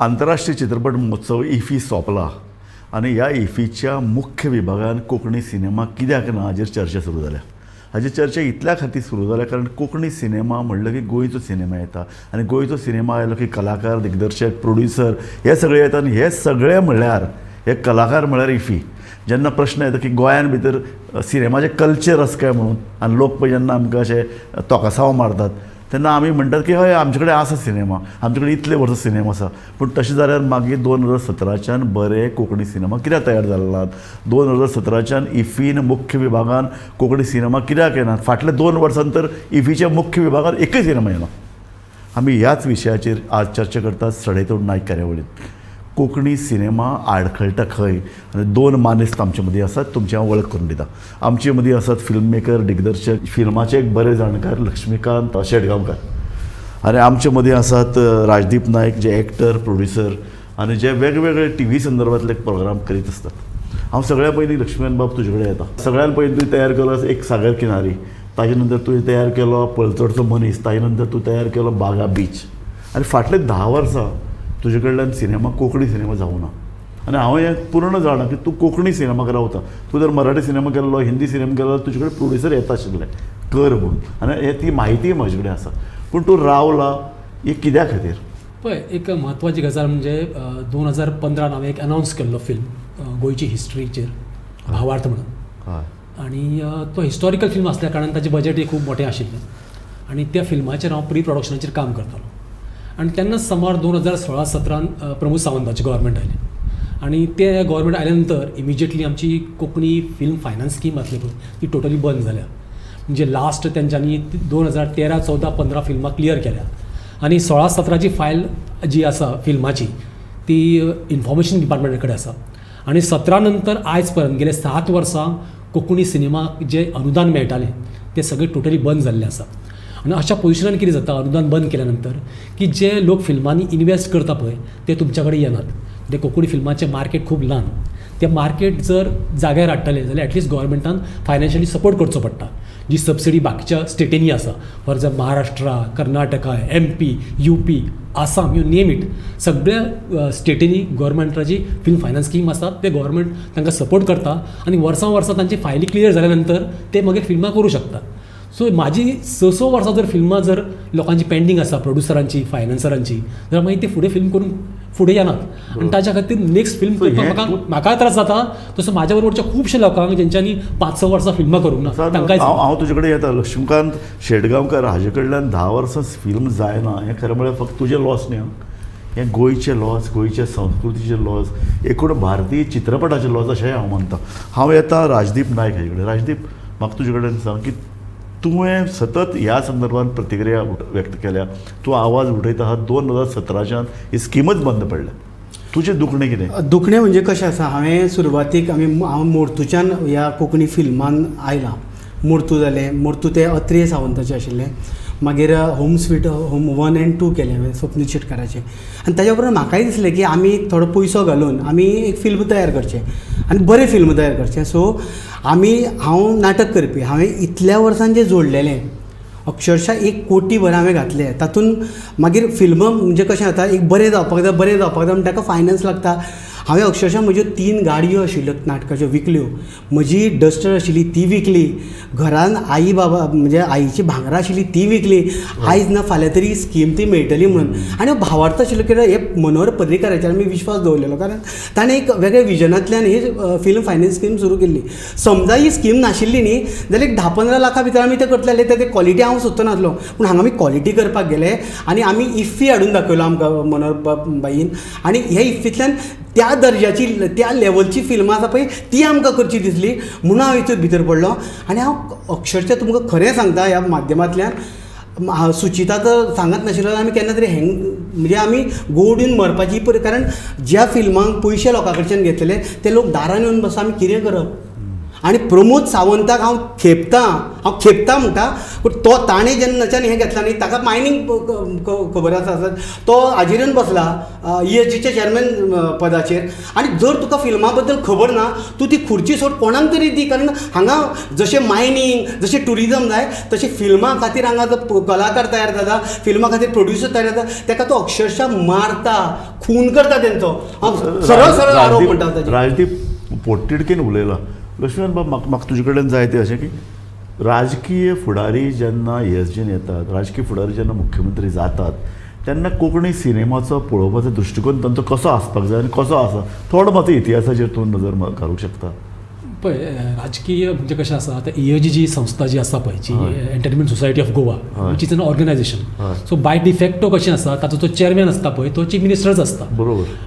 आंतरराष्ट्रीय चित्रपट महोत्सव इफी सोंपला आनी ह्या इफीच्या मुख्य विभागान कोंकणी सिनेमा कित्याक ना हाजेर चर्चा सुरू जाल्या. हाजी चर्चा इतल्या खातीर सुरू जाल्या कारण कोंकणी सिनेमा म्हणलं की गोंयचो सिनेमा येता आनी गोंयचो सिनेमा आयलो की कलाकार, दिग्दर्शक, प्रोड्युसर हे सगळे येता आनी हे सगळे म्हणल्यार हे कलाकार म्हळ्यार इफी. जेन्ना प्रश्न येता की गोंयान भितर सिनेमाचें कल्चर आसा काय म्हणून आनी लोक पळय जेन्ना आमकां अशे तोकासांव मारतात तेन्ना आमी म्हणटात की हय आमचे कडेन आसा सिनेमा, आमचे कडेन इतले वर्सां सिनेमा आसा. पूण तशें जाल्यार मागीर 2017च्यान बरे कोंकणी सिनेमा कित्याक तयार जाले नात? 2017च्यान इफीन मुख्य विभागान कोंकणी सिनेमा कित्याक येनात? फाटल्या 2 वर्सां तर इफीच्या मुख्य विभागान एकय सिनेमा येना. आमी ह्याच विशयाचेर आज चर्चा करतात सडेतोड नायक कार्यावळींत. कोंकणी सिनेमा आडखळटा खंय आनी 2 मानेस्त आमचे मदीं आसात, तुमची हांव वळख करून दिता. आमचे मदीं आसात फिल्म मेकर, दिग्दर्शक, फिल्माचे एक बरे जाणकार लक्ष्मीकांत शेटगांवकार आनी आमचे मदीं आसात राजदीप नायक जे एक्टर, प्रोड्युसर आनी जे वेगवेगळे टी व्ही संदर्भांतले प्रोग्राम करीत आसतात. हांव सगळ्या पयलीं लक्ष्मीकांत बाब तुजे कडेन येता. सगळ्यान पयलीं तुवें तयार केलो एक सागर किनारी, ताजे नंतर तुवें तयार केलो पलतडचो मनीस, ताजे नंतर तूं तयार केलो बागा बीच आनी फाटले 10 वर्सां तुजे कडल्यान सिनेमा, कोंकणी सिनेमा जावना. आनी हांव हें पूर्ण जाणा की तूं कोंकणी सिनेमा रावता. तूं जर मराठी सिनेमा केल्लो, हिंदी सिनेमा केल्लो तुजे कडेन प्रोड्युसर येता आशिल्ले कर म्हणून आनी हे ती म्हायतीय म्हजे कडेन आसा. पूण तूं रावला हे कित्या खातीर? पळय, एक म्हत्वाची गजाल म्हणजे 2015 हांवें एक अनावन्स केल्लो फिल्म गोंयची हिस्ट्रीचेर, भावार्थ म्हणून. आनी तो हिस्टॉरिकल फिल्म आसल्या कारणान ताचें बजटय खूब मोठें आशिल्लें आनी त्या फिल्माचेर हांव प्री प्रोडक्शनाचेर काम करतालो. आनी तेन्ना सुमार 2016-17 प्रमोद सावंताचें गव्हर्मेंट आयलें आनी ते गव्हर्मेंट आयल्या नंतर इमिजिएटली आमची कोंकणी फिल्म फायनान्स स्कीम आसली पळय ती टोटली बंद जाल्या. म्हणजे लास्ट तेंच्यांनी 2013, 14, 15 फिल्मां क्लियर केल्या आनी 16-17ची फायल जी आसा फिल्माची ती इन्फॉर्मेशन डिपार्टमेंटा कडेन आसा. आनी 17 नंतर आयज पर्यंत गेले 7 वर्सां कोंकणी सिनेमाक जें अनुदान मेळटालें तें सगळें टोटली बंद जाल्लें आसा. आनी अशा पोजिशनान कितें जाता, अनुदान बंद केल्या नंतर की जे लोक फिल्मांनी इनवेस्ट करता पळय ते तुमच्या कडेन येनात. ते कोंकणी फिल्माचें मार्केट खूब ल्हान, तें मार्केट जर जाग्यार हाडटले जाल्यार एटलिस्ट गव्हर्मेंटान फायनान्शियली सपोर्ट करचो पडटा. जी सबसिडी बाकीच्या स्टेटींनी आसा, for example Maharashtra, Karnataka, MP, UP, Assam, you name it, सगळ्या स्टेटींनी गव्हर्मेंटाची फिल्म फायनान्स स्कीम आसा. ते गव्हर्मेंट तांकां सपोर्ट करता आनी वर्सां वर्सां तांची फायली क्लियर जाल्या नंतर ते मागीर फिल्मां करूं शकतात. सो म्हाजी 6-6 वर्सां जर फिल्मां जर लोकांची पेंडींग आसा, प्रोड्युसरांची, फायनान्सरांची, जाल्यार मागीर ते फुडें फिल्म करूंक फुडें येनात आनी ताच्या खातीर नेक्स्ट फिल्म करपाक म्हाका त्रास जाता. तसो म्हाज्या बरोबरच्या खुबश्या लोकांक जेंच्यांनी 5-6 वर्सां फिल्मां करूंक ना तांकांय. हांव तुजे कडेन येता. लक्ष्मीकांत शेटगांवकर हाजे कडल्यान 10 वर्सां फिल्म जायना हें खरें म्हळ्यार फक्त तुजें लॉस न्ही, हें गोंयचें लॉस, गोंयच्या संस्कृतीचें लॉस, एकूण भारतीय चित्रपटाचें लॉस अशेंय हांव मानता. हांव येता राजदीप नायक हाजे कडेन. राजदीप, म्हाका तुजे कडेन सांग की तुवें सतत ह्या संदर्भात प्रतिक्रिया व्यक्त केल्या, तूं आवाज उठयता आहा. 2017च्यान ही स्किमच बंद पडल्या, तुजें दुखणें कितें? दुखणें म्हणजे कशें आसा, हांवें सुरवातीक हांव मोर्तुच्यान ह्या कोंकणी फिल्मान आयलां. मोर्तू जालें, मोर्तू तें अत्रेय सावंताचें आशिल्लें. मागीर होम स्वीट होम 1 आनी 2 केलें हांवें स्वप्नील शेटकाराचें. आनी ताज्या उपरांत म्हाकाय दिसलें की आमी थोडो पयसो घालून आमी एक फिल्म तयार करचें आनी बरें फिल्म तयार करचें. सो हांव नाटक करपी, हांवें इतल्या वर्सान जें जोडलेलें अक्षरशा 1 कोटी भर हांवें घातलें. तातूंत मागीर फिल्म म्हणजे कशें जाता, एक बरें जावपाक जाय, बरें जावपाक जाय म्हण ताका फायनान्स लागता. हांवें अक्षरशा म्हज्यो 3 गाडयो आशिल्ल्यो नाटकाच्यो विकल्यो, म्हजी डस्टर आशिल्ली ती विकली, घरान आई बाबा म्हणजे आईची भांगरां आशिल्ली ती विकली, आयज ना फाल्यां तरी स्कीम ती मेळटली म्हणून. आनी भावार्थ आशिल्लो कित्याक हे मनोहर पर्रीकाराचेर आमी विश्वास दवरलेलो, कारण ताणें एक वेगळ्या विजनांतल्यान ही फिल्म फायनान्स स्कीम सुरू केल्ली. समजा ही स्कीम नाशिल्ली न्ही जाल्यार एक 10-15 लाखां भितर आमी तें करतले जाल्यार ते क्वॉलिटी हांव सोदतो नासलो, पूण हांगा आमी क्वॉलिटी करपाक गेले आनी आमी इफ्फी हाडून दाखयलो आमकां मनोहर बाईन. आनी हे इफ्फींतल्यान त्या दर्जाची, त्या लेवलची फिल्मां आसा पळय ती आमकां करची दिसली म्हणून हांव हितून भितर पडलो. आनी हांव अक्षरशा तुमकां खरें सांगता ह्या माध्यमांतल्यान, सुचिता तर सांगत नाशिल्लो आमी केन्ना तरी हँग म्हणजे आमी गोडून मरपाची, कारण ज्या फिल्मांक पयशे लोकां कडच्यान घेतलेले ते लोक दारान येवन बसता, आमी कितें करप? आनी प्रमोद सावंताक हांव खेपता, हांव खेपता म्हणटा, पूण तो ताणें जेन्नाच्यान हें घेतलां न्ही, ताका मायनींग खबर आसा आसत, तो हाजेर येवन बसला ESGच्या चॅरमॅन पदाचेर. आनी जर तुका फिल्मा बद्दल खबर ना, तूं ती खुर्ची सोड, कोणाक तरी दी. कारण हांगा जशें मायनींग, जशें ट्युरिजम जाय, तशें फिल्मां खातीर हांगा जो कलाकार तयार जाता, फिल्मा खातीर प्रोड्युसर तयार जाता, ताका तो अक्षरशः मारता, खून करता तेंचो. हांव सरळ सरळ आरोप म्हणटा ताजेर. राजदीप पोटतिडकीन उलयला. लक्ष्मण बाब, म्हाका तुजे कडेन जाय तें अशें की राजकीय फुडारी जेन्ना ESGन येतात, राजकीय फुडारी जेन्ना मुख्यमंत्री जातात, तेन्ना कोंकणी सिनेमाचो पळोवपाचो दृश्टिकोन तांचो कसो आसपाक जाय आनी कसो आसा, थोडो मातसो इतिहासाचेर तूं नजर घालूंक शकता. पळय, राजकीय म्हणजे कशें आसा, आतां EAG जी संस्था जी आसा पळय, जी entertainment society of Goa, which is an organization, so by de facto कशें आसा, ताचो जो चेअरमॅन आसता पळय, तो चीफ मिनिस्टरच आसता.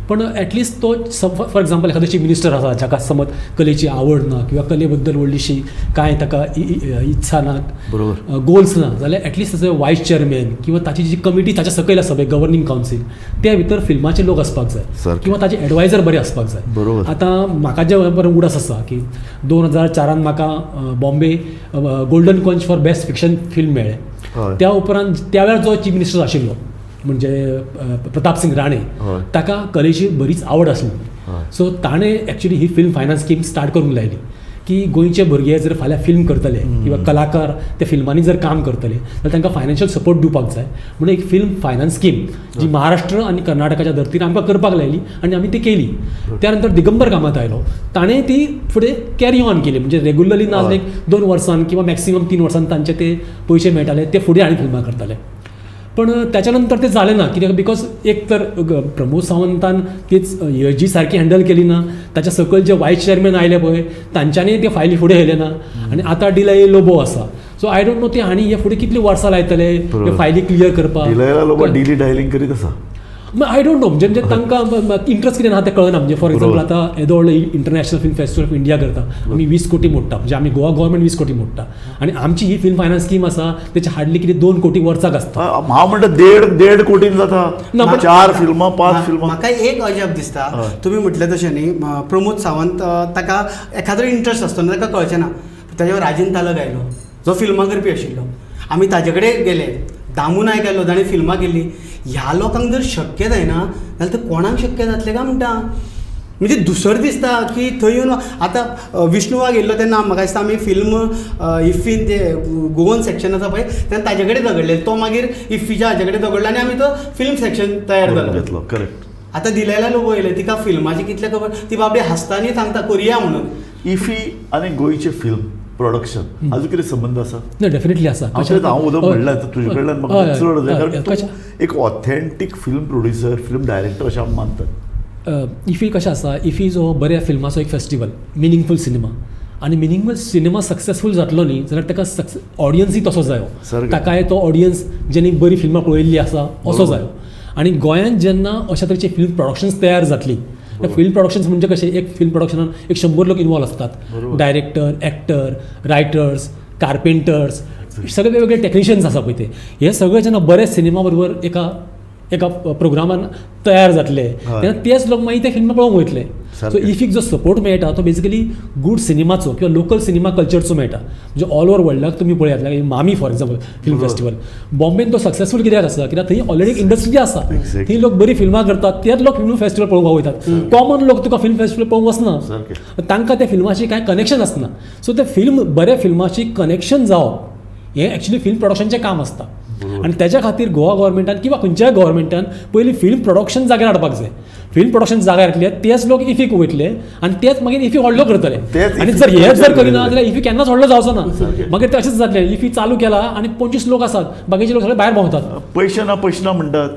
पण एटलिस्ट तो फॉर एग्जाम्पल एखादो चीफ मिनिस्टर आसा जाका समज कलेची आवड ना किंवा कले बद्दल व्हडलीशी कांय ताका इत्सा ना, गोल्स ना, जाल्यार एटलिस्ट ताचो वायस चेअरमॅन किंवा ताची जी कमिटी ताच्या सकयल आसा पळय, गव्हर्नींग कावन्सील, त्या भितर फिल्माचे लोक आसपाक जाय किंवा ताचे एडवायजर बरे आसपाक जाय. आतां म्हाका जे बरें उगडास आसा की 2004 म्हाका Bombay golden conch for best fiction film मेळ्ळें. त्या उपरांत त्या वेळार जो चीफ मिनिस्टर आशिल्लो म्हणजे प्रताप सिंग राणे, ताका कलेची बरीच आवड आसली. सो ताणें एक्चुली ही फिल्म फायनान्स स्कीम स्टार्ट करूंक लायली की गोंयचे भुरगे जर फाल्यां फिल्म करतले किंवा कलाकार ते फिल्मांनी जर काम करतले जाल्यार तांकां फायनान्शियल सपोर्ट दिवपाक जाय म्हणून एक फिल्म फायनान्स स्कीम जी महाराष्ट्र आनी कर्नाटकाच्या धर्तीर आमकां करपाक लायली आनी आमी ती केली. त्यानंतर दिगंबर कामत आयलो, ताणें ती फुडें कॅरी ऑन केली, म्हणजे रेगुलरली ना जाल्यार 2 वर्सान किंवा मॅक्सिमम 3 वर्सान तांचे ते पयशे मेळटाले, ते फुडें आनी फिल्मां करताले. पण त्याच्या नंतर ते जालें ना, कित्याक because एक तर प्रमोद सावंतान तीच ESG सारकी हँडल केली ना, ताच्या सकयल जे वायस चेअरमॅन आयले पळय तांच्यांनी ते फायली फुडें येयले ना, आनी आतां डिलाय लोबो आसा. सो I don't know ते हांणी हे फुडें कितली वर्सां लायतले हे फायली क्लियर करपाक. डिलायला लोबो डिली डायलिंग करीत आसा. I don't know, म्हणजे तांकां इंट्रस्ट कितें ना तें कळना. म्हणजे फॉर एक्झाम्पल आतां येदो व्हडलो international film festival of India करता, आमी 20 कोटी मोडटा, म्हणजे आमी गोवा गव्हर्मेंट 20 कोटी मोडटा, आनी आमची ही फिल्म फायनान्स स्कीम आसा तेची हार्डली कितें 2 कोटी वर्साक आसता. हांव म्हणटा 1.5 कोटीन जाता, 4 फिल्मां 5 फिल्मां. म्हाका एक अजाप दिसता, तुमी म्हटलें तशें न्ही, प्रमोद सावंत ताका एखादो इंट्रस्ट आसतो ना, ताका कळचें ना. ताजेर राजेंद्र तालक आयलो जो फिल्मां करपी आशिल्लो, आमी ताजे कडेन गेले, दामू नायक आयलो ताणें फिल्मां केल्लीं. ह्या लोकांक जर शक्य जायना जाल्यार तें कोणाक शक्य जातलें काय म्हणटा. म्हणजे दुसर दिसता की थंय येवन आतां विष्णू वाघ येयल्लो तेन्ना म्हाका दिसता आमी फिल्म इफ्फीन ते गोवन सेक्शन आसा पळय तेन्ना ताजे कडेन झगडले, तो मागीर इफ्फीच्या हाजे कडेन झगडलो आनी आमी तो फिल्म सेक्शन तयार जालो घेतलो. करेक्ट. आतां दिलेला लोक येयले, तिका फिल्माची कितलें खबर, ती बाबडी हांसता आनी सांगता करुया म्हणून. इफ्फी आनी गोंयचे फिल्म प्रोडक्शन हाजो कितें संबंद आसा? ना, डेफिनेटली आसा. हांव उदक म्हणलां तुजे कडल्यान म्हाका चड जाय, कारण तूं एक authentic film producer, film director अशें आमी मानतात. इफ्फी कशें आसा, इफ्फी जो बऱ्या फिल्माचो एक फेस्टिवल, मिनिंगफूल सिनेमा, आनी मिनिंगफूल सिनेमा सक्सेसफूल जातलो न्ही जाल्यार ताका ऑडियन्सूय तसो जायो, ताकाय तो ऑडियन्स जेणी बरी फिल्मां पळयल्ली आसा असो जायो. आनी गोंयांत जेन्ना अशा तरेची फिल्म प्रोडक्शन्स तयार जातली, फिल्म प्रोडक्शन्स म्हणजे कशें, एक फिल्म प्रोडक्शनान 100 लोक इनवॉल्व असतात, डायरेक्टर, एक्टर, रायटर्स, कार्पेंटर्स, सगळे वेगवेगळे टेक्निशियन्स आसा पळय ते, हे सगळे जेन्ना बरे सिनेमा बरोबर एका एका प्रोग्रामान तयार जातले तेन्ना तेच लोक मागीर ते फिल्मां पळोवंक वयतले. सो इफीक जो सपोर्ट मेळटा तो बेसिकली गूड सिनेमाचो किंवा लोकल सिनेमा कल्चरचो मेळटा. म्हणजे ऑल ओवर वर्ल्डाक तुमी पळयात, like Mami for example film festival बॉम्बेन तो सक्सेसफूल कित्याक आसा, कित्याक थंय ऑलरेडी इंडस्ट्री आसा, थंय लोक बरी फिल्मां करतात, तेच लोक फिल्म फेस्टिवल पळोवंक वयतात. कॉमन लोक तुका फिल्म फेस्टिवल पळोवंक वचना, तांकां त्या फिल्माची कांय कनेक्शन आसना. सो ते फिल्म बऱ्या फिल्माची कनेक्शन जावप हें एक्चुली फिल्म प्रोडक्शनचें काम आसता. आनी त्याच्या खातीर गोवा गव्हर्मेंटान किंवा खंयच्याय गव्हर्मेंटान पयलीं फिल्म प्रोडक्शन जाग्यार हाडपाक जाय. फिल्म प्रोडक्शन जाग्यार हाडले तेच लोक इफीक वयतले आनी तेच मागीर इफी व्हडलो करतले. आनी जर हेच जर करिना जाल्यार इफी केन्नाच व्हडलो जावचो ना. मागीर ते अशेंच जातलें, इफी चालू केला आनी 25 लोक आसात, बाकीचे लोक सगळे भायर भोंवतात. पयशे ना पयशे ना म्हणटात.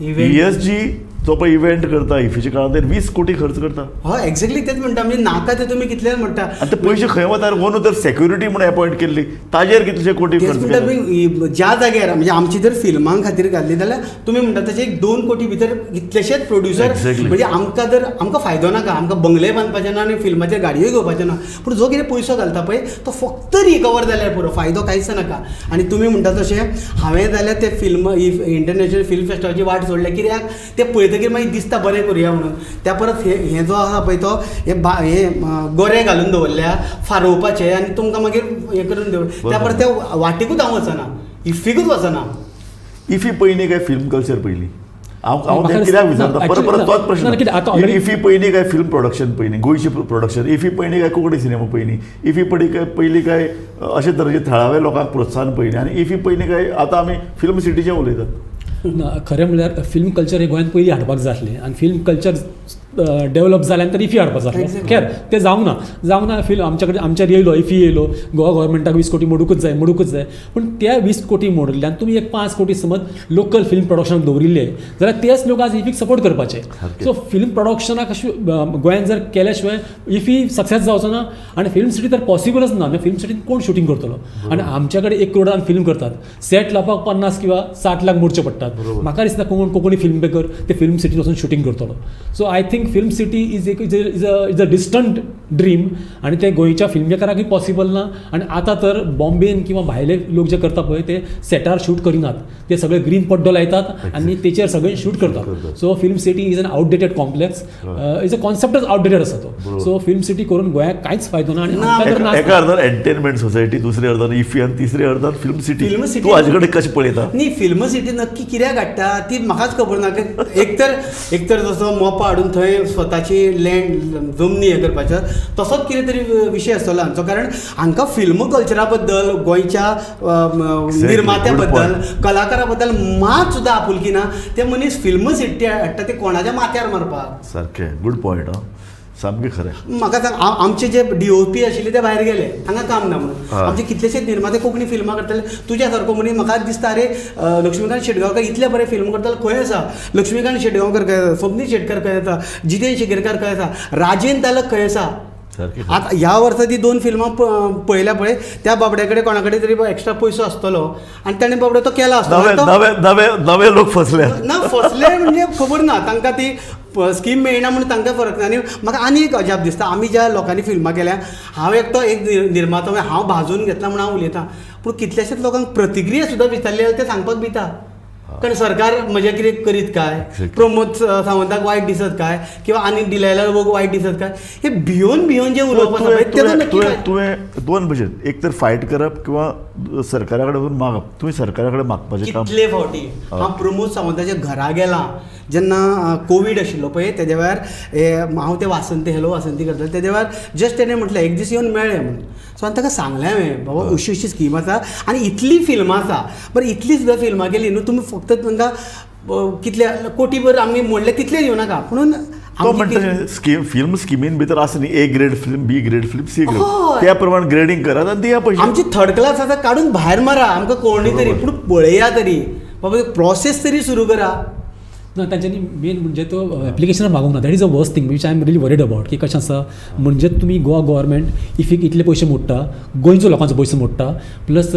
ESG जो पळय इव्हेंट करता इफीच्या काळांत 20 कोटी खर्च करता. हय, एक्झॅक्टली तेच म्हणटा. म्हणजे नाका ते तुमी कितले म्हणटा. आनी ते पयशे खंय वता? अंदू तर सेक्युरिटी म्हणून अपॉयंट केल्ली, ताजेर कितलेशे कोटी खर्च केले. ज्या जाग्यार म्हणजे आमची जर फिल्मां खातीर घातली जाल्यार तुमी म्हणटा तशें 1-2 कोटी भितर कितलेशेच प्रोड्युसर. म्हणजे आमकां जर आमकां फायदो नाका, आमकां बंगले बांदपाचे ना आनी फिल्माचेर गाडयोय घेवपाच्यो ना, पूण जो कितें पयसो घालता पळय तो फक्त रिकवर जाल्यार पुरो, फायदो कांयच नाका. आनी तुमी म्हणटा तशें हांवें जाल्यार ते फिल्म इंटरनॅशनल फिल्म फेस्टिवलाची वाट सोडल्या, कित्याक ते पळयतकीर पळयतकीर मागीर दिसता बरें करुया म्हणून. त्या परस हें जो आसा पळय तो हे हे गोरे घालून दवरल्या फारोवपाचे आनी तुमकां मागीर हें करून दवर. त्या परस त्या वाटेकूच हांव वचना, इफ्फीकूच वचना. इफी पयलीं काय फिल्म कल्चर पयलीं? हांव तें कित्याक विचारता परत परत तोच प्रश्न. इफी पयलीं काय फिल्म प्रोडक्शन पयलीं, गोंयची प्रोडक्शन इफी पयलीं काय कोंकणी सिनेमा पयलीं, इफी पयलीं काय अशे तरेचे थळाव्या लोकांक प्रोत्साहन पयलीं, आनी इफी पयलीं काय आतां आमी फिल्म सिटीचें उलयतात. ना, खरें म्हणल्यार फिल्म कल्चर हे गोंयांत पयलीं हाडपाक जाय आसलें आनी फिल्म कल्चर डेवलप जाल्यान तर इफी हाडपाक जाय आसलें. खेर तें जावंक ना. फिल्म आमच्या कडेन आमचेर येयलो, इफी येयलो, गोवा गव्हर्मेंटाक 20 कोटी मोडूकच जाय. पूण त्या 20 कोटी मोडिल्ल्यान तुमी एक 5 कोटी समज लोकल फिल्म प्रोडक्शनाक दवरिल्ले जाल्यार तेच लोक आज इफीक सपोर्ट करपाचे. सो फिल्म प्रोडक्शनाक अशें गोंयांत जर केल्या शिवाय इफी सक्सेस जावचो ना आनी फिल्म सिटी तर पॉसिबलच ना. फिल्म सिटीन कोण शुटींग करतलो? आनी आमच्या कडेन 1 करोडान फिल्म करतात, सेट लावपाक 50 किंवा 60 लाख मोडचे पडटात. म्हाका दिसना कोण कोंकणी फिल्म मेकर ते फिल्म सिटीन वचून शुटींग करतलो. So I think film city is एक is a distant dream आनी ते गोंयच्या फिल्म मेकराकूय पॉसिबल ना. आनी आतां तर बॉम्बेन किंवा भायले लोक जे करता पळय ते सेटार शूट करिनात, ते सगळे ग्रीन पड्डो लायतात आनी तेचेर सगळे शूट करतात. So film city is an outdated complex, is a कॉन्सेप्टच outdated आसा तो. सो फिल्म सिटी करून गोंयाक कांयच फायदो ना. आनी एका अर्दान एंटरटेनमेंट सोसायटी, दुसऱ्या अर्दान इफी आनी तिसऱ्या अर्दान फिल्म सिटी. तूं हाजे कडेन कशें पळयता? न्ही, फिल्म सिटी नक्की कित्याक हाडटा ती म्हाकाच खबर ना. एक तर जसो मोपा हाडून थंय स्वताची लँड जमनी हें करपाचें तसोच कितें तरी विशय आसतलो हांचो. कारण हांकां फिल्म कल्चरा बद्दल, गोंयच्या निर्मात्या बद्दल, कलाकारा बद्दल मात सुद्दां आपुलकी ना. ते मनीस फिल्म सिटी हाडटा ते कोणाच्या माथ्यार मारपाक. सारकें, गूड पॉयंट. सामकें खरें. म्हाका सांग, आमचे जे DOP आशिल्ले ते भायर गेले, हांगा काम ना म्हणून. आमचे कितलेशेच निर्माते कोंकणी फिल्मां करताले. तुज्या सारको मनीस म्हाका दिसता अरे लक्ष्मीकांत शेटगांवकर इतले बरे फिल्म करताले खंय आसा, लक्ष्मीकांत शेटगांवकर खंय आसा, स्वप्नील शेटकर खंय आसा, जितेन शेगीरकर खंय आसा, राजेंद्र तालक खंय आसा. आतां ह्या वर्सा ती 2 फिल्मां पळयल्या पळय त्या बाबड्या कडेन कोणा कडेन तरी एक्स्ट्रा पयसो आसतलो आनी ताणें बाबडो तो केला आसतलो. नवे लोक फसले ना, फसले म्हणजे खबर ना तांकां ती स्कीम मेळना म्हणून तांकां फरक ना. आनी म्हाका आनी एक अजाप दिसता, आमी ज्या लोकांनी फिल्मां केल्या, हांव एकटो एक निर्मातो, हांव भाजून घेतला म्हणून हांव उलयतां, पूण कितल्याश्याच लोकांक प्रतिक्रिया सुद्दां विचारली जाल्यार ते सांगपाक भिता. कारण सरकार म्हजें कितें करीत काय, प्रमोद सावंताक वायट दिसत काय, किंवा आनी डिलायला लोक वायट दिसत काय, हे भियोन भियोन जे उलोवप आसा. तुवें दोन भशेन, एक तर फायट करप किंवा सरकारा कडेन वचून मागप. तुवें सरकारा कडेन मागपाचें काम कितले फावटी हांव प्रमोद सावंताच्या घरा गेलां जेन्ना कोवीड आशिल्लो पळय तेज्या वेळार, हांव ते वासंती हॅलो वासंती करतालें तेज्या वेळार जस्ट तेणें म्हटलें एक दीस येवन मेळ्ळें म्हणून. सो हांवें ताका सांगलें हांवें, बाबा अशी अशी स्कीम आसा आनी इतली फिल्मां आसा, बरें इतली सुद्दां फिल्मां केली न्हू तुमी फक्त तांकां कितले कोटीभर आमी म्हणलें तितलें दिवं नाका. पुणून तो म्हणटा स्कीम फिल्म स्किमीन भितर आसा न्ही, A grade film, B grade film, C grade, त्या प्रमाण ग्रेडींग करात आनी दिया पयशे. आमची थर्ड क्लास आसा काडून भायर मारा आमकां कोणी तरी, पूण पळया तरी बाबा प्रोसेस तरी सुरू करा. ना, तांच्यांनी मेन म्हणजे तो एप्लिकेशनां मागूंक ना. That is a worst thing which I am really worried about. की कशें आसा म्हणजे तुमी गोवा गव्हर्मेंट इफीक इतले पयशे मोडटा, गोंयचो लोकांचो पयसो मोडटा, प्लस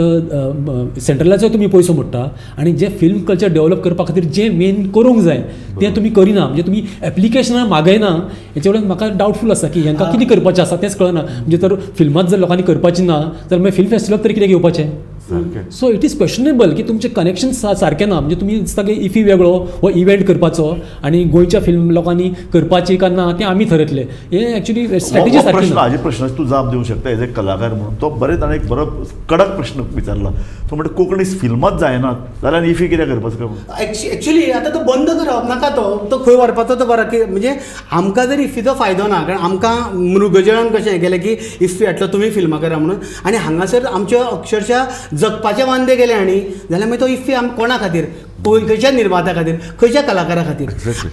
सेंट्रलाचो तुमी पयसो मोडटा, आनी जे फिल्म कल्चर डेवलप करपा खातीर जें मेन करूंक जाय तें तुमी करिना. म्हणजे तुमी एप्लिकेशनां मागयना, हेचे वयल्यान म्हाका डावटफूल आसा की हांकां कितें करपाचें आसा तेंच कळना. म्हणजे तर फिल्मांत जर लोकांनी करपाचें ना जाल्यार मागीर फिल्म फेस्टिवलाक तरी कितें घेवपाचें? सो it is questionable की तुमचें कनेक्शन सारकें ना. म्हणजे तुमी दिसता की इफी वेगळो हो इव्हेंट करपाचो आनी गोंयच्या फिल्म लोकांनी करपाची काय ना तें आमी थरयतले, हें एक्चुअली स्ट्रॅटेजी सारकी ना. हाजे प्रश्न तूं जाप दिवंक शकता एज ए कलाकार म्हणून. तो बरें ताणें एक बरो कडक प्रश्न विचारला, तो म्हणटा कोंकणी फिल्मांच जायनात जाल्यार इफी कित्याक करपाचो काय? एक्चुअली आतां तो बंद करप नाका, तो खंय व्हरपाचो तो बरो. की म्हणजे आमकां जर इफ्फीचो फायदो ना, कारण आमकां मृगजळान कशें हें केलें की इफ्फी हाडलो तुमी फिल्मां करा म्हणून, आनी हांगासर आमच्यो अक्षरशा जगपाचे वांदे गेले आनी जाल्यार मागीर तो इफ्फी आम कोणा खातीर, खंयच्या निर्मात्या खातीर, खंयच्या कलाकारा खातीर.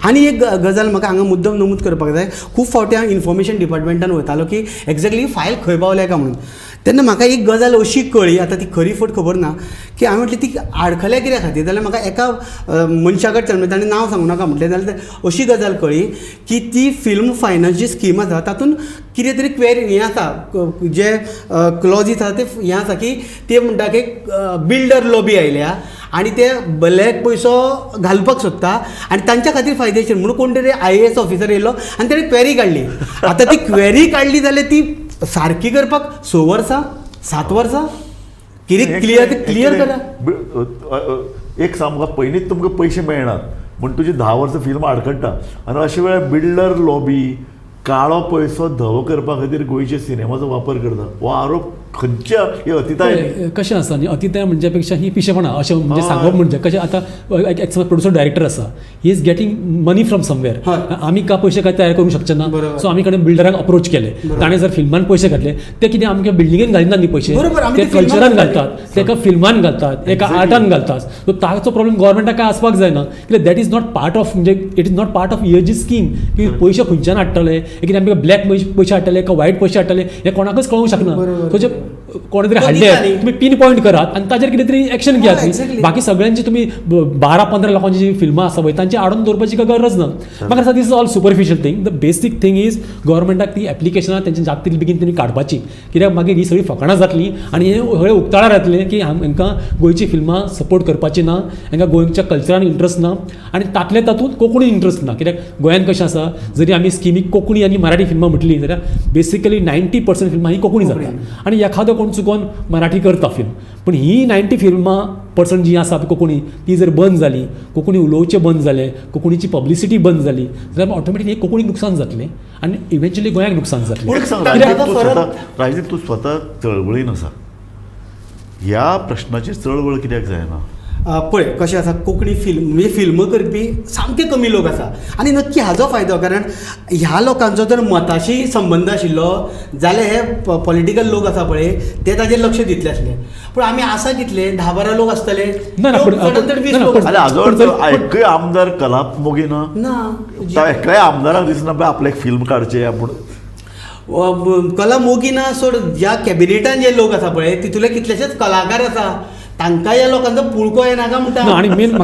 आनी एक गजाल म्हाका हांगा मुद्दम नमूद करपाक जाय, खूब फावटी हांव इन्फॉर्मेशन डिपार्टमेंटान वयतालो की एक्झॅक्टली फायल खंय पावल्या काय म्हणून. तेन्ना म्हाका एक गजाल अशी कळ्ळी, आतां ती खरी फट खबर ना, की हांवें म्हटलें ती आडखल्या कित्या खातीर, जाल्यार म्हाका एका मनशा कडच्यान, म्हणजे ताणें नांव सांगूं नाका म्हटलें, जाल्यार अशी गजाल कळ्ळी की ती फिल्म फायनान्स जी स्कीम आसा तातूंत कितें तरी क्वेरी हें आसा, जे क्लॉजीस आसा ते हें आसा की ते म्हणटा की बिल्डर लॉबी आयल्या आनी ते ब्लॅक पयसो घालपाक सोदता आनी तांच्या खातीर फायदेशीर म्हणून कोण तरी IAS officer येयलो आनी ताणें क्वेरी काडली. आतां ती क्वेरी काडली जाल्यार ती सारकी करपाक 6 वर्सां 7 वर्सां कितें क्लियर क्लियर करा. एक सांग, म्हाका पयलींच तुमकां पयशे मेळनात, म्हूण तुजी 10 वर्सां फिल्म आडखडटा. आनी अशे वेळार बिल्डर लॉबी काळो पयसो धवो करपा खातीर गोंयच्या सिनेमाचो वापर करता हो आरोप खंयच्या हे अतिताय कशें आसा न्ही, अतिताय म्हणच्या पेक्षा ही पिशेपणां अशें म्हणजे सांगप म्हणजे कशें आतां एक प्रोड्युसर डायरेक्टर आसा, he is getting money from somewhere, आमी का पयशे काय तयार करूंक शकचे ना, सो आमी कडेन बिल्डराक अप्रोच केले, ताणें जर फिल्मान पयशे घातले ते कितें आमच्या बिल्डिंगेन घालिना न्ही पयशे, ते कल्चरान घालतात, तेका फिल्मान घालतात, एका आर्टान घालतात. सो ताचो प्रॉब्लेम गव्हर्मेंटाक काय आसपाक जायना, कित्याक that is not part of, म्हणजे it is not part of ESG scheme की पयशे खंयच्यान हाडटले, कितें आमकां ब्लॅक पयशे हाडटले काय वायट पयशे हाडटले हें कोणाकच कळूंक शकना. सो जे कोणे तरी हाडले तुमी पिन पॉयंट करात आनी ताजेर कितें तरी एक्शन घेयात. बाकी सगळ्यांची तुमी 12-15 लोकांची जी फिल्मां आसा पळय तांची आडोवन दवरपाची काय गरज ना. म्हाका दिसता this is all superficial thing. The basic thing is गव्हर्मेंटाक ती एप्लिकेशनां तेंची जाता तितली बेगीन तेणी काडपाची, कित्याक मागीर ही सगळी फकाणां जातली आनी हें सगळें उक्ताडार येतलें की हांकां गोंयची फिल्मां सपोर्ट करपाची ना, हांकां गोंयच्या कल्चरान इंट्रस्ट ना आनी तातले तातूंत कोंकणी इंट्रस्ट ना. कित्याक गोंयांत कशें आसा, जरी आमी स्किमीक कोंकणी आनी मराठी फिल्मां म्हटलीं जाल्यार बेसिकली 90% फिल्मां ही कोंकणी जाता आनी एखादो कोण चुकोन मराठी करता फिल्म, पूण ही 90 फिल्मां पर्संट जी आसा कोंकणी ती जर बंद जाली, कोंकणी उलोवचें बंद जालें, कोंकणीची पब्लिसिटी बंद जाली जाल्यार ऑटोमॅटिकली कोंकणीक नुकसान जातलें आनी इवेंच्युअली गोंयाक नुकसान जातलें. राजदीप, तूं स्वता चळवळीन आसा, ह्या प्रश्नाचेर चळवळ कित्याक जायना? पळय कशें आसा, कोंकणी फिल्म म्हणजे फिल्म करपी सामके कमी लोक आसा आनी नक्की हाजो फायदो, कारण ह्या लोकांचो जर मताशी संबंद आशिल्लो जाल्यार हे पॉलिटिकल लोक आसा पळय ते ताजेर लक्ष दितले आसले. पूण आमी आसा कितले 10-12 लोक आसतले, एकय आमदार कला मोगी ना, एकल्याय आमदाराक दिसना आपल्याक फिल्म काडचें आपूण कला मोगी ना. सोड, ज्या कॅबिनेटान जे लोक आसा पळय तितूंतले कितलेशेच कलाकार आसा, तांकां ह्या लोकांचो पुळको येना काय म्हणटा. आनी मेन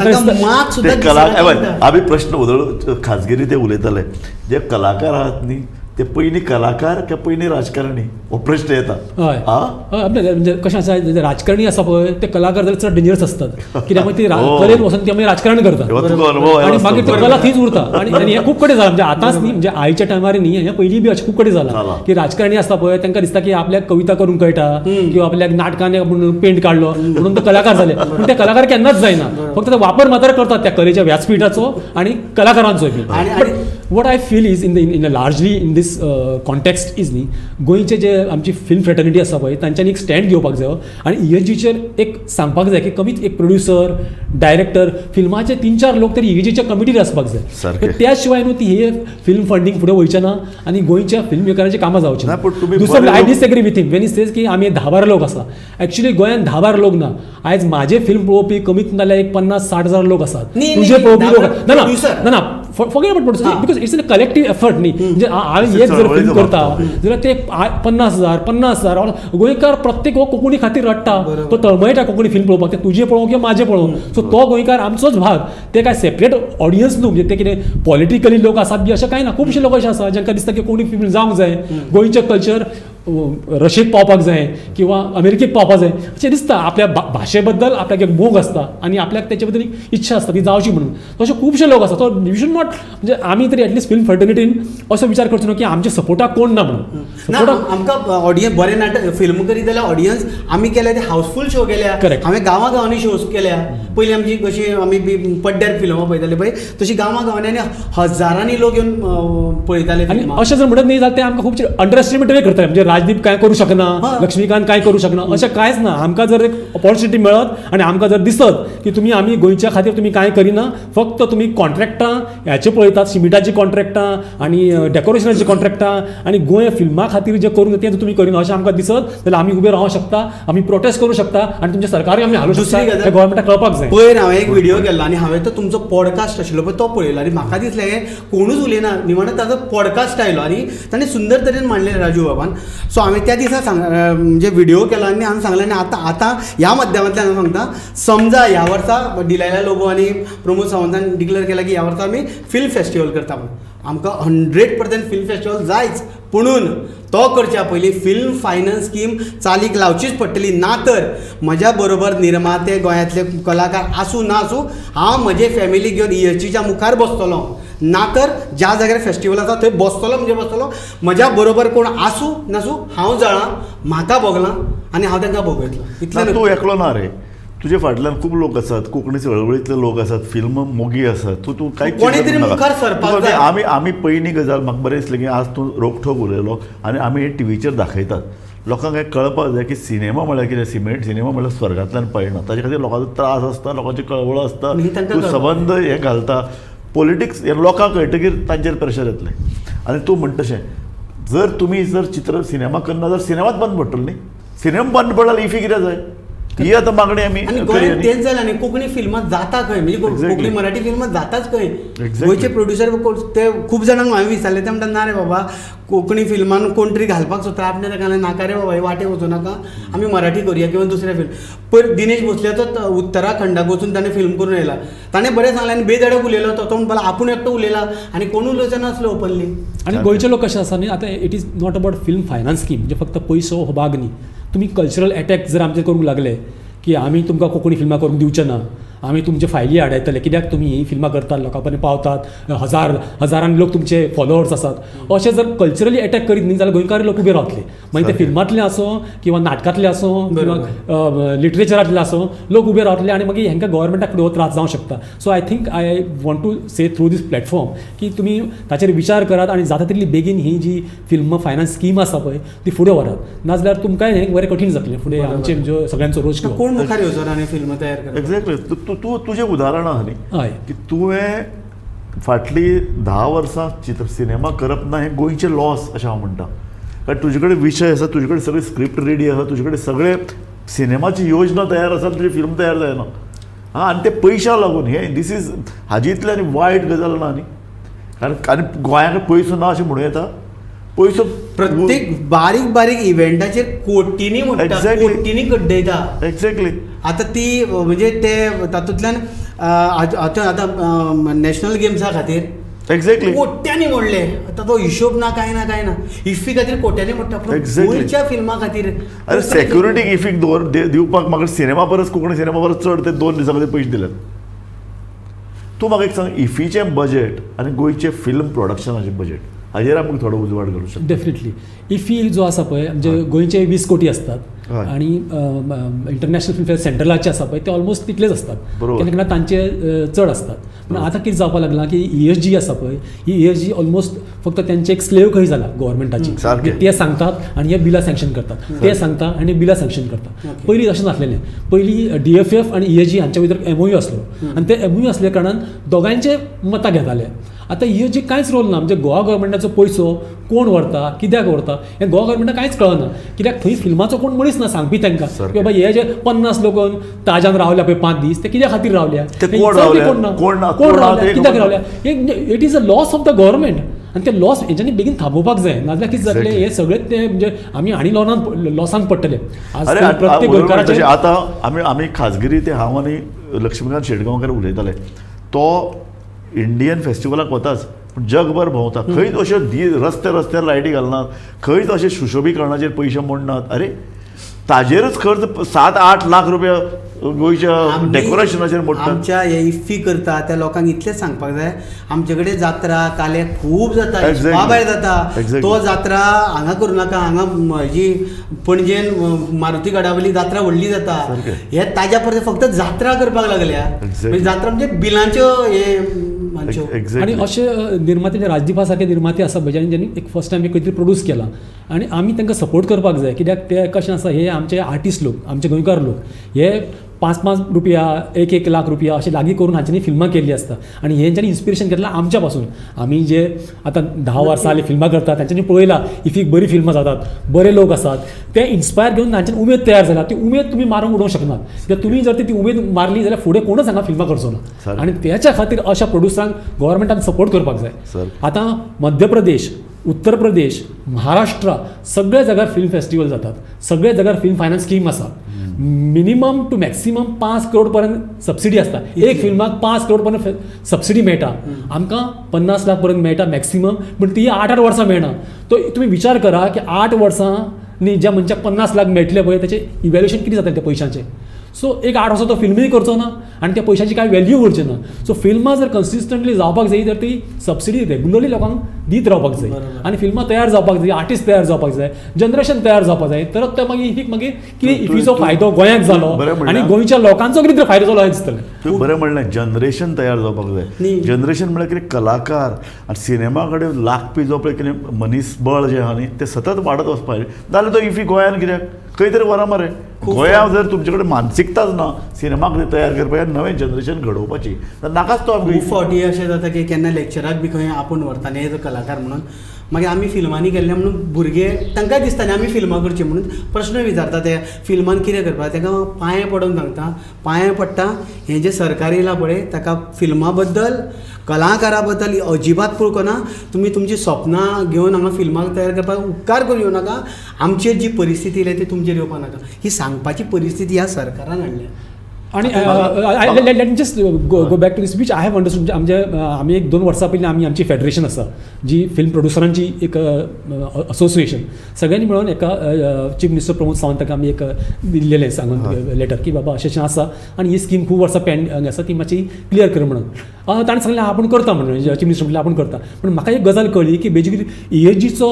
आमी प्रश्न उदळ खाजगिरी ते उलयताले, जे कलाकार आहात न्ही ते पयलीं कलाकार काय पयलीं राजकारणी हो प्रश्न येता. हय हय, म्हणजे कशें आसा, राजकारणी आसा पळय ते कलाकार जाल्यार चड डेंजरस असतात, कित्याक मागीर ती कलेन वचून ती मागीर राजकारण करतात आनी मागीर ती कला थंयच उरता. आनी हें खूब कडेन जालां, म्हणजे आतांच न्ही, म्हणजे आयच्या टायमार न्ही, हें पयलीं बी अशें खूब कडेन जालां की राजकारणी आसता पळय तांकां दिसता की आपल्याक कविता करूंक कळटा किंवा आपल्याक नाटकान आपूण पेंट काडलो म्हणून ते कलाकार जाले, पूण ते कलाकार केन्नाच जायना, फक्त ते वापर मात्र करतात त्या कलेच्या व्यासपीठाचो आनी कलाकारांचो बी. What I feel is in the largely in this context is न्ही, गोंयचे जे आमची फिल्म फ्रेटर्निटी आसा पळय तांच्यांनी एक स्टँड घेवपाक जायो आनी ईएसजीचेर एक सांगपाक जाय की कमीत एक प्रोड्युसर, डायरेक्टर, फिल्माचे 3-4 लोक तरी ईएसजीच्या कमिटीर आसपाक जाय. त्या शिवाय न्हू ती हे फिल्म फंडींग फुडें वयचें ना आनी गोंयच्या फिल्म मेकरांची कामां जावची ना. दुसरो, I disagree with him when he says की आमी 10-12 लोक आसा. एक्चुअली गोंयांत 10-12 लोक ना, आयज म्हाजे फिल्म पळोवपी कमीत जाल्यार एक 50-60 हजार लोक आसात, तुजे पळोवपी लोक ना ना ना, forget about producer because it's a collective effort न्ही. म्हणजे हांवें एक जर फिल्म करता जाल्यार ते 50,000 50,000 गोंयकार प्रत्येक हो कोंकणी खातीर रडटा, तो तळमळटा कोंकणी फिल्म पळोवपाक, ते तुजें पळोवंक किंवा म्हाजें पळोवंक. सो तो गोंयकार आमचोच भाग, ते काय सेपरेट ऑडियन्स न्हू, म्हणजे ते कितें पॉलिटिकली लोक आसात बी अशें कांय ना. खुबशे लोक अशे आसा जांकां दिसता की कोंकणी फिल्म जावंक जाय, गोंयचें कल्चर रशियेक पावपाक जाय किंवा अमेरिकेक पावपाक जाय अशें दिसता. आपल्या भाशे बद्दल आपल्याक एक मोग आसता आनी आपल्याक तेचे बद्दल एक इच्छा आसता ती जावची म्हणून. तशे खुबशे लोक आसा. सो you should not, म्हणजे आमी तरी एटलिस्ट फिल्म फ्रेटर्निटीन असो विचार करचो न्हू की आमच्या सपोर्टाक कोण ना म्हणून. आमकां ऑडियन्स बरें नाटक फिल्म करीत जाल्यार ऑडियन्स आमी केल्या ते हावसफूल शो केल्या, हांवें गांवां गांवांनी शोज केल्या. पयलीं आमची कशी आमी बी पड्ड्यार फिल्मां पळयताले पळय, तशी गांवां गांवांनी आनी हजारांनी लोक येवन पळयताले. आनी अशें जर म्हणत न्ही जाल्यार ते आमकां खूब अंडर एस्टिमेटूय करताले, म्हणजे राजदीप कांय करूं शकना, लक्ष्मीकांत कांय करूं शकना, अशें कांयच ना. आमकां जर एक ऑपॉर्च्युनिटी मेळत आनी आमकां जर दिसत की तुमी आमी गोंयच्या खातीर तुमी कांय करिना, फक्त तुमी कॉन्ट्रॅक्टां ह्याचे पळयतात, शिमिटाचीं कॉन्ट्रॅक्टां आनी डेकोरेशनाचीं कॉन्ट्रॅक्टां आनी गोंय फिल्मा खातीर जें करूंक तें तुमी करिना अशें आमकां दिसत जाल्यार आमी उबे रावंक शकता, आमी प्रोटेस्ट करूं शकता आनी तुमच्या सरकारूय आमी हालूंक शकता. हें गव्हर्मेंटाक कळपाक जाय. पयर हांवें एक व्हिडियो केल्लो आनी हांवें तो तुमचो पॉडकास्ट आशिल्लो पळय तो पळयलो आनी म्हाका दिसलें कोणूच उलयना, निमाणो ताजो पॉडकास्ट आयलो आनी ताणें सुंदर तरेन मांडलें राजू बाबान. सो हांवें त्या दिसा सांग म्हणजे व्हिडियो केलो आनी हांवें सांगलें आनी आतां आतां ह्या माध्यमांतल्यान हांव सांगता, समजा ह्या वर्सा डिलायला लोबो आनी प्रमोद सावंतान डिक्लेर केला की ह्या वर्सा आमी फिल्म फेस्टिवल करता म्हणून, आमकां 100% फिल्म फेस्टिवल जायच, पुणून तो करच्या पयलीं फिल्म फायनान्स स्कीम चालीक लावचीच पडटली. ना तर म्हज्या बरोबर निर्माते गोंयांतले कलाकार आसूं ना आसूं, हांव म्हजे फॅमिली घेवन ईएसजीच्या मुखार बसतलो, ना तर ज्या जाग्यार फेस्टिवल आसा थंय बसतलो म्हणजे बसतलो. म्हज्या बरोबर कोण आसूं नासूं हांव जाणां, म्हाका भोगलां आनी हांव तांकां भोगयतलो. इतलें. तूं एकलो ना रे, तुजे फाटल्यान खूब लोक आसात, कोंकणी चळवळींतले लोक आसात, फिल्म मोगी आसात. तूं तूं कांय कोणी तरी मुखार सरपाक जाय. आमी आमी पयली गजाल म्हाका बरें दिसलें की आज तूं रोखठोक उलयलो आनी आमी हे टिवीचेर दाखयतात. लोकांक हें कळपाक जाय की सिनेमा म्हळ्यार कितें. सिनेमा म्हळ्यार स्वर्गांतल्यान पळयना, ताजे खातीर लोकांचो त्रास आसता, लोकांची कळवळ आसता, तूं सबंद हें घालता. पॉलिटिक्स हें लोकांक कळटकीर तांचेर प्रेशर येतलें. आनी तूं म्हणटा तशें जर तुमी जर चित्र सिनेमा करना जाल्यार सिनेमाच बंद पडटलो न्ही. सिनेमा बंद पडल्यार इफी कित्याक जाय? ही आतां मागणी आमी आनी गोंयांत तेंच जालें न्ही, कोंकणी फिल्मां जाता खंय, म्हणजे कोंकणी मराठी फिल्मां जाताच खंय. गोंयचे प्रोड्युसर ते खूब जाणांक हांवें विचारलें, ते म्हणटा ना रे बाबा कोंकणी फिल्मान कोण तरी घालपाक सोदता आपणे, ताका नाका रे बाबा हे वाटेक वचूं नाका, आमी मराठी करुया किंवा दुसरें फिल्म. पयर दिनेश भोसल्याचो उत्तराखंडाक वचून ताणें फिल्म करून येयला, ताणें बरें सांगलें आनी बेधडक उलयलो तो, म्हणपाक आपूण एकटो उलयला आनी कोण उलोवचो नासलो ओपनली. आनी गोंयचे लोक कशे आसा न्ही, आतां it is not about film finance scheme, म्हणजे फक्त पयसो हो भाग न्ही. तुमी कल्चरल एटॅक जर आमचेर करूंक लागले की आमी तुमकां कोंकणी फिल्मां करूंक दिवचे ना, आमी तुमचे फायली आडायतले, कित्याक तुमी ही फिल्मां करतात, लोकां पर्यंत पावतात, हजार हजारांनी लोक तुमचे फॉलोअर्स आसात, अशें जर कल्चरली एटॅक करीत न्ही जाल्यार गोंयकार लोक उबे रावतले. मागीर ते फिल्मांतले आसूं किंवा नाटकांतले आसूं किंवा लिटरेचरांतले आसूं, लोक उबे रावतले आनी मागीर हेंकां गव्हर्मेंटाक फुडें हो त्रास जावंक शकता. So I think I want to say through this platform की तुमी ताचेर विचार करात आनी जाता तितली बेगीन ही जी फिल्म फायनान्स स्कीम आसा पळय ती फुडें व्हरात, नाजाल्यार तुमकांय हें बरें कठीण जातलें फुडें आमचें म्हणजे सगळ्यांचो रोज. कोण मुखार येवचो ना फिल्म तयार करपाक. एक्झॅक्टली, तूं तुजें उदाहरण आहा न्ही की तुवें फाटलीं 10 वर्सां चित्र सिनेमा करप ना हें गोंयचें लॉस अशें हांव म्हणटा. कारण तुजे कडेन विशय आसा, तुजे कडेन सगळी स्क्रिप्ट रेडी आसा, तुजे कडेन सगळे सिनेमाची योजना तयार आसा, तुजी फिल्म तयार जायना. हां, आनी ते पयशां लागून हें these is हाजी इतली आनी वायट गजाल ना न्ही. कारण आनी गोंयाक पयसो ना अशें म्हणूं येता? पयसो प्रत्येक बारीक बारीक इव्हेंटाचेर कोटींनी म्हणटा, कोटींनी कड्डयता. एक्झॅक्टली. आतां ती म्हणजे ते तातूंतल्यान आतां आतां नॅशनल गेम्सा खातीर एक्झॅक्टली कोट्यांनी मोडले. आतां तो हिशोब ना, कांय ना, कांय ना. इफ्फी खातीर कोट्यांनी मोडटा, गोंयच्या फिल्मा खातीर. अरे सेक्युरिटीक इफ्फीक दवर दिवपाक म्हाका सिनेमा परस, कोंकणी सिनेमा परस चड ते 2 दिसां खातीर पयशे दिल्यात. तूं म्हाका एक सांग, इफ्फीचें बजेट आनी गोंयचें फिल्म प्रोडक्शनाचें बजेट हाजेर आमकां थोडो उजवाड घालूं शकता? डेफिनेटली. इफ्फी जो आसा पळय म्हणजे गोंयचे 20 कोटी असतात आणि इंटरनॅशनल फिल्म फेअर सेंट्रलाचे आसा पळय ते ऑलमोस्ट तितलेच असतात, केन्ना केन्ना तांचे चड असतात. पूण आतां कितें जावपाक लागलां की ESG आसा पळय, ही ESG almost फक्त त्यांचे एक स्लेव खंय जाला गव्हर्मेंटाची. ते सांगतात आनी हे बिलां सँक्शन करतात, ते सांगता आनी बिलां सँक्शन करतात. पयलीं अशें नासलेलें. पयलीं DFF आनी ESG हांच्या भितर MOU आसलो आनी ते MOU आसल्या कारणान दोगांयचे मतां घेताले. आतां ESG कांयच रोल ना, म्हणजे गोवा गव्हर्मेंटाचो पयसो कोण व्हरता, कित्याक व्हरता हें गोवा गव्हर्मेंटाक कांयच कळना. कित्याक थंय फिल्माचो कोण मनीस ना सांगपी तांकां की बाबा हे जे 50 लोक ताजान रावल्या पळय 5 दीस, ते कित्या खातीर रावल्या, कोण रावल्या, कित्याक रावल्या. It is a loss of the government आनी ते लॉस हेंच्यांनी बेगीन थांबोवपाक जाय, नाजाल्यार कितें जातलें हे सगळें ते म्हणजे आमी आनी लॉसान पडटले. प्रत्येक गोंयकाराचें आतां आमी आमी खाजगिरी ते हांव आनी लक्ष्मीकांत शेटगांवकर उलयताले, तो इंडियन फेस्टिवलाक वताच पूण जगभर भोंवता, खंयच अश्यो रस्ते रस्त्यार लायटी घालनात, खंयच अशें सुशोभीकरणाचेर पयशे मोडनात. अरे ताजेरच खर्च 7-8 लाख रुपया गोंयच्या डेकोरेशनाचेर मोडटात. आमच्या हे इफ्फी करता त्या लोकांक इतलेंच सांगपाक जाय, आमचे कडेन जात्रा काले खूब जाता, हिसपा भायर जाता. तो जात्रा हांगा करूं नाका, हांगा जी पणजेन मारुती गडावली जात्रा व्हडली जाता, हे ताज्या परत फक्त जात्रा करपाक लागल्या. म्हणजे जात्रा म्हणजे बिलांच्यो हे. आनी अशे निर्माते राजदीपा सारके निर्माते आसा पळय ज्यांनी एक फर्स्ट टायम एक खंय तरी प्रोड्यूस केला आनी आमी तांकां सपोर्ट करपाक जाय. कित्याक ते कशें आसा, हे आमचे आर्टिस्ट लोक, आमचे गोंयकार लोक, हे 5-5 रुपया, 1-1 लाख रुपया अशें लागीं करून हांच्यांनी फिल्मां केल्लीं आसता आनी हेंच्यांनी इन्स्पिरेशन घेतलां आमच्या पासून. आमी जे आतां 10 वर्सां जालीं फिल्मां करतात तांच्यांनी पळयलां इफीक बरीं फिल्मां जातात, बरे लोक आसात, ते इन्स्पायर घेवन तांच्यान उमेद तयार जाला. ती उमेद तुमी मारूंक उडोवंक शकनात. कित्याक तुमी जर ती उमेद मारली जाल्यार फुडें कोणूच हांगा फिल्मां करचो ना. आनी त्याच्या खातीर अशा प्रोड्युसरांक गव्हर्मेंटान सपोर्ट करपाक जाय. आतां मध्य प्रदेश, उत्तर प्रदेश, महाराष्ट्र सगळ्या जाग्यार फिल्म फेस्टिवल जातात, सगळ्या जाग्यार फिल्म फायनान्स स्कीम आसा. मिनिमम टू मॅक्सिमम 5 करोड पर्यंत सबसिडी आसता. एक फिल्माक 5 करोड पर्यंत सबसिडी मेळटा, आमकां 50 लाख पर्यंत मेळटा मॅक्सिमम, पूण ती 8-8 वर्सां मेळना. तो तुमी विचार करा की 8 वर्सांनी ज्या मनशाक 50 लाख मेळटले पळय ताचें इव्हॅल्युएशन कितें जातलें त्या पयशांचें. सो एक 8 वर्सां तो फिल्मूय करचो ना आनी त्या पयशाची कांय वेल्यू उरची ना. सो फिल्मां जर कन्सिस्टंटली जावपाक जाय तर ती सबसिडी रेगुलरली लोकांक दीत रावपाक जाय आनी फिल्मां तयार जावपाक जाय, आर्टिस्ट तयार जावपाक जाय, जनरेशन तयार जावपाक जाय, तरच ते मागीर इफीक मागीर कितें इफीचो फायदो गोंयाक जालो आनी गोंयच्या लोकांचो कितें तरी फायदो जालो अशें दिसतलें. तुवें बरें म्हणलें, जनरेशन तयार जावपाक जाय. जनरेशन म्हळ्यार कितें, कलाकार आनी सिनेमा कडेन लागपी जो पळय कितें मनीसबळ जें आहा न्ही तें सतत वाडत वचपाक जाय. नाजाल्यार तो इफी गोंयान कित्याक खंय तरी व्हरा मरे. गोंया जर तुमचे कडेन मानसिकताच ना सिनेमाक तयार करपाक, नवें जनरेशन घडोवपाची, तर नाकाच तो आमकां. खूब फावटी अशें जाता की केन्ना लेक्चराक बी खंय आपोवन व्हरता न्ही एज अ कलाकार म्हणून, मागीर आमी फिल्मांनी गेल्ले म्हणून भुरगे तांकां दिसता न्ही आमी फिल्मां करचीं म्हणून प्रश्न विचारता ते फिल्मान कितें करपाक, तांकां पांये पडून सांगता, पांये पडटा हें जें सरकार येयलां पळय ताका फिल्मां बद्दल कलाकारा बद्दल अजिबात पळोवंक ना. तुमी तुमची सपनां घेवन हांगा फिल्मां तयार करपाक उपकार करून येवं नाका, आमचेर जी परिस्थिती येयल्या ती तुमचेर येवपाक नाका. ही सांगपाची परिस्थिती ह्या सरकारान हाडल्या. आनी let me just go back to this which I have understood. आमचे आमी एक 2 वर्सां पयलीं आमी आमची फेडरेशन आसा जी फिल्म प्रोड्युसरांची एक असोसिएशन, सगळ्यांनी मेळून एका चीफ मिनिस्टर प्रमोद सावंताक आमी एक दिल्लेलें सांगून लेटर की बाबा अशें अशें आसा आनी ही स्कीम खूब वर्सां पेंड आसा ती मातशी क्लियर कर म्हणून. ताणें सांगलें आपूण करता म्हणून, चीफ मिनिस्टर म्हणलें आपूण करता. पूण म्हाका एक गजाल कळ्ळी की बेजिकली ESGचो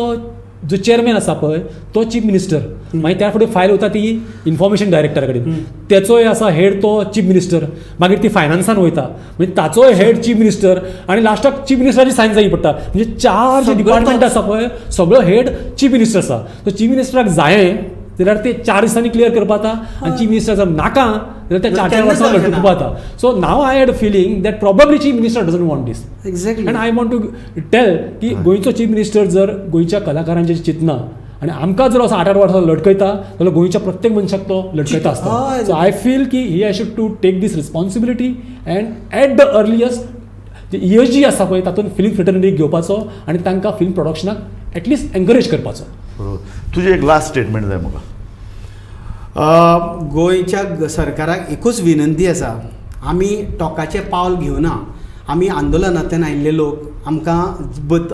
जो चेअरमॅन आसा पळय तो चीफ मिनिस्टर, मागीर त्या फुडें फायल वता ती इन्फॉर्मेशन डायरेक्टरा कडेन, तेचोय आसा हेड तो चीफ मिनिस्टर, मागीर ती फायनान्सान वयता, म्हणजे ताचोय हेड चीफ मिनिस्टर आनी लास्टाक चीफ मिनिस्टराची सायन जाय पडटा. म्हणजे 4 जे डिपार्टमेंट आसा पळय सगळो हेड चीफ मिनिस्टर आसा. सो चीफ मिनिस्टराक जाय जाल्यार ते 4 दिसांनी क्लियर करपा जाता आनी चीफ मिनिस्टर जर नाका जाल्यार ते 4-4 वर्सां लटकुपा जाता. So now I had a feeling that probably chief minister doesn't want this. Exactly. And I want to tell की गोंयचो चीफ मिनिस्टर जर गोंयच्या कलाकारांचें चिंतना आनी आमकां जर असो 8-8 वर्सां लटकयता जाल्यार गोंयच्या प्रत्येक मनशाक तो लटकयता आसता. सो I feel की he has to take this responsibility and at the earliest ESG आसा पळय तातूंत फिल्म फ्रेटर्निटी घेवपाचो आनी तांकां फिल्म प्रोडक्शनाक एटलिस्ट एनकरेज करपाचो. बरोबर. तुजें एक लास्ट स्टेटमेंट जाय म्हाका. गोंयच्या सरकाराक एकूच विनंती आसा, आमी टोकाचें पावल घेवना, आमी आंदोलनांतल्यान आयिल्ले लोक, आमकां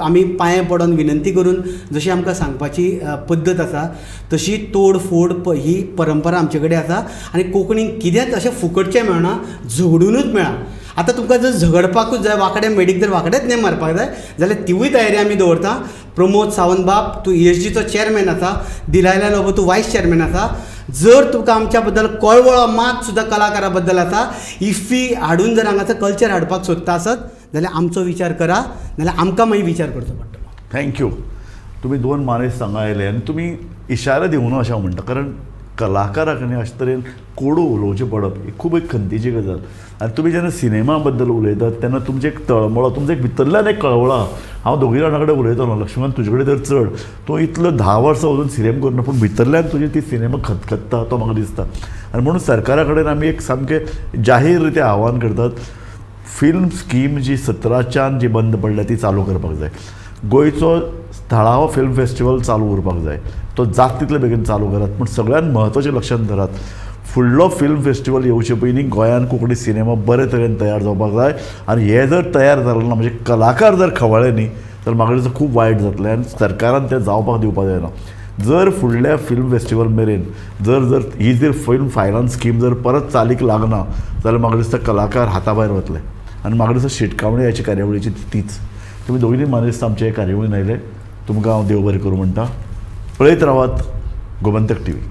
आमी पांये पडोन विनंती करून जशी आमकां सांगपाची पद्दत आसा तशी तोडफोड ही परंपरा आमचे कडेन आसा आनी कोंकणीक कितेंच अशें फुकटचें मेळना, झगडुनूच मेळना. आतां तुमकां जर झगडपाकूच जाय, वांकडें मेडीक जर वांकडेच नेम मारपाक जाय जाल्यार तिवूय तयारी आमी दवरता. प्रमोद सावंत बाब तूं ESGचो चेअरमॅन आसा, दिलायला लोबो तूं वायस चेअरमॅन आसा, जर तुका आमच्या बद्दल कळवळो मात सुद्दां कलाकारा बद्दल आसा, इफ्फी हाडून जर हांगाचो कल्चर हाडपाक सोदता आसत जाल्यार आमचो विचार करा, नाल्यार आमकां मागीर विचार करचो पडटलो. Thank you. तुमी 2 मानेस हांगा आयले आनी तुमी इशारा दिवना अशें हांव म्हणटा, कारण कलाकाराक न्ही अशे तरेन कोडू उलोवचें पडप ही खूब एक खंतीची गजाल. आनी तुमी जेन्ना सिनेमा बद्दल उलयतात तेन्ना तुमचें एक तळमळो, तुमचो एक भितरल्यान एक कळवळो आहा. हांव दोगूय जाणां कडेन उलयतालो, लक्ष्मण तुजे कडेन तर चड, तूं इतलो 10 वर्सां वचून सिनेमा करुना पूण भितरल्यान तुजी ती सिनेमा खतखत्ता तो म्हाका दिसता. आनी म्हणून सरकारा कडेन आमी एक सामकें जाहीर रित्या आव्हान करतात, फिल्म स्कीम जी 17च्यान जी बंद पडल्या ती चालू करपाक जाय. गोंयचो थळावो फिल्म फेस्टिवल चालू उरपाक जाय, तो जात तितले बेगीन चालू करात. पूण सगळ्यांत म्हत्वाचें लक्षांत धरात, फुडलो फिल्म फेस्टिवल येवचे पयलीं गोंयान कोंकणी सिनेमा बरे तरेन तयार जावपाक जाय. आनी हे जर तयार जालें ना, म्हणजे कलाकार जर खवळ्ळे न्ही तर म्हाका दिसता खूब वायट जातलें आनी सरकारान तें जावपाक दिवपाक जायना. जर फुडल्या फिल्म फेस्टिवल मेरेन जर जर ही जर फिल्म फायनान्स स्कीम जर परत चालीक लागना जाल्यार म्हाका दिसता कलाकार हाता भायर वतले. आनी म्हाका दिसता शिटकावणी हाची कार्यावळीची तीच. तुमी दोगूय मानेस्त आमचे कार्यावळीन आयले, तुमकां हांव देव बरें करूं म्हणटा. पळयत रावात गोमंतक टीव्ही.